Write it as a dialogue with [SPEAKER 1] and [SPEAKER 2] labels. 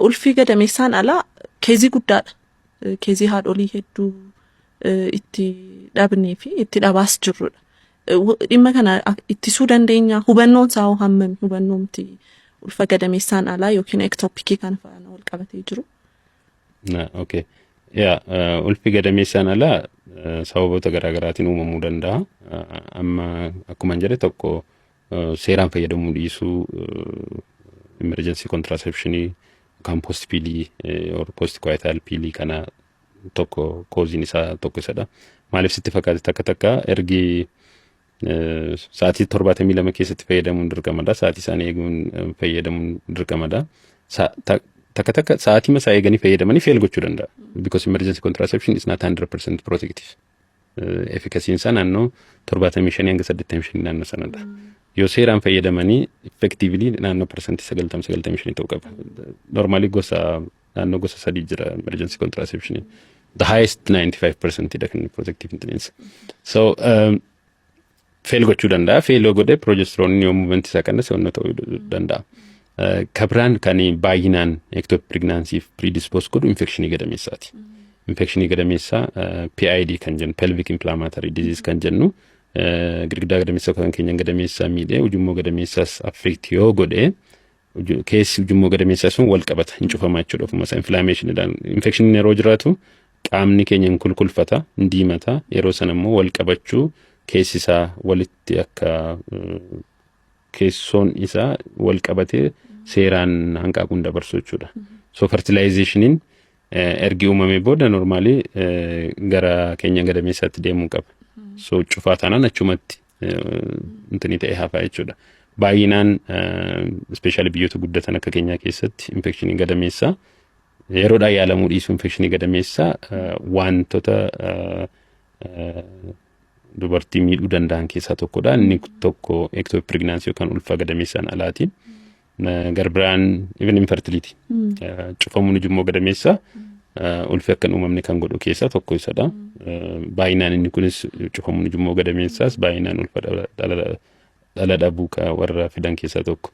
[SPEAKER 1] Ulfii gadameessaan alaa case guddaadha. Case haadholii hedduu itti dhabnee fi itti dhabaas jirrudha. Dhimma kana ittisuu dandeenya? Hubannoon isaa hoo hammami? Hubannoomti ulfa gadameessaan alaa yookiin ectopic kana faana wal qabatee jiru.
[SPEAKER 2] Okay. Yaa, ulfi gadameessaan alaa sababoota garaa garaatiin uumamuu danda'a. Amma akkuma jedhe, tokko seeraan fayyadamuu dhiisuu emergency contraceptionii yookaan post pillii or post coital pillii kana tokko, causeiin isaa tokko isadha. Maaliif sitti fakkaate? Takka takka ergi sa'aatii 72 keessatti fayyadamuun dirqamadha. Sa'aatii isaanii eeguun fayyadamuun dirqamadha. Takka takka sa'aatii masaa eeganii fayyadamanii fail gochuu danda'a. Because emergency contraception is not 100% protective. Efficacyn isaa naannoo 75 hanga 85 naannoo sanadha. Yoo seeraan fayyadamanii effectively naannoo 90%, 95 ta'uu qaba. Normally gosa naannoo gosa sadii jira emergency contraception. The highest 95% dha kan protective intelligence. So fail gochuu danda'a. Fail yoo godhe progesterone yoo movement isaa qannase onnoo ta'uu danda'a. Kabiraan kan baay'inaan ectopic pregnancy predispose godhu infectionii gadameessaati. Infectionii gadameessaa PID kan jennu, pelvic inflammatory disease kan jennu, girgidaa gadameessaa kan keenyan gadameessaa miidhee ujummoo gadameessaas affect yoo godhe, keessi ujummoo gadameessaa sun wal qabata, hin cufamaa jechuudha ofuma isaa inflammationiidhaan. Infectioniin yeroo jiraatu qaamni keenya hin kulkulfata, hin diimata. Yeroo sana immoo wal qabachuu keessi isaa walitti akka keessoon isaa wal qabatee seeraan hanqaaquun dabarsu jechuudha. So fertilizationiin ergi uumamee booda normally gara keenya gadameessaatti deemuu qaba. So cufaa taanaan achumatti intini ta'e hafaa jechuudha. Baay'inaan especially biyyoota guddatan akka keenyaa keessatti infectionii gadameessaa yeroodhaan yaalamuu dhiisuu, infectionii gadameessaa wantoota dubartii miidhuu danda'an keessaa tokkodha. Inni tokko ectopic pregnancy yookaan ulfa gadameessaan alaati. Garbiraan even infertility. Cufamuun ujummoo gadameessaa ulfi akka hin uumamne kan godhu keessaa tokko isadha. Baay'inaan inni kunis, cufamuun ujummoo gadameessaas, baay'inaan ulfa dhala dhabuu warra fidan keessaa tokko.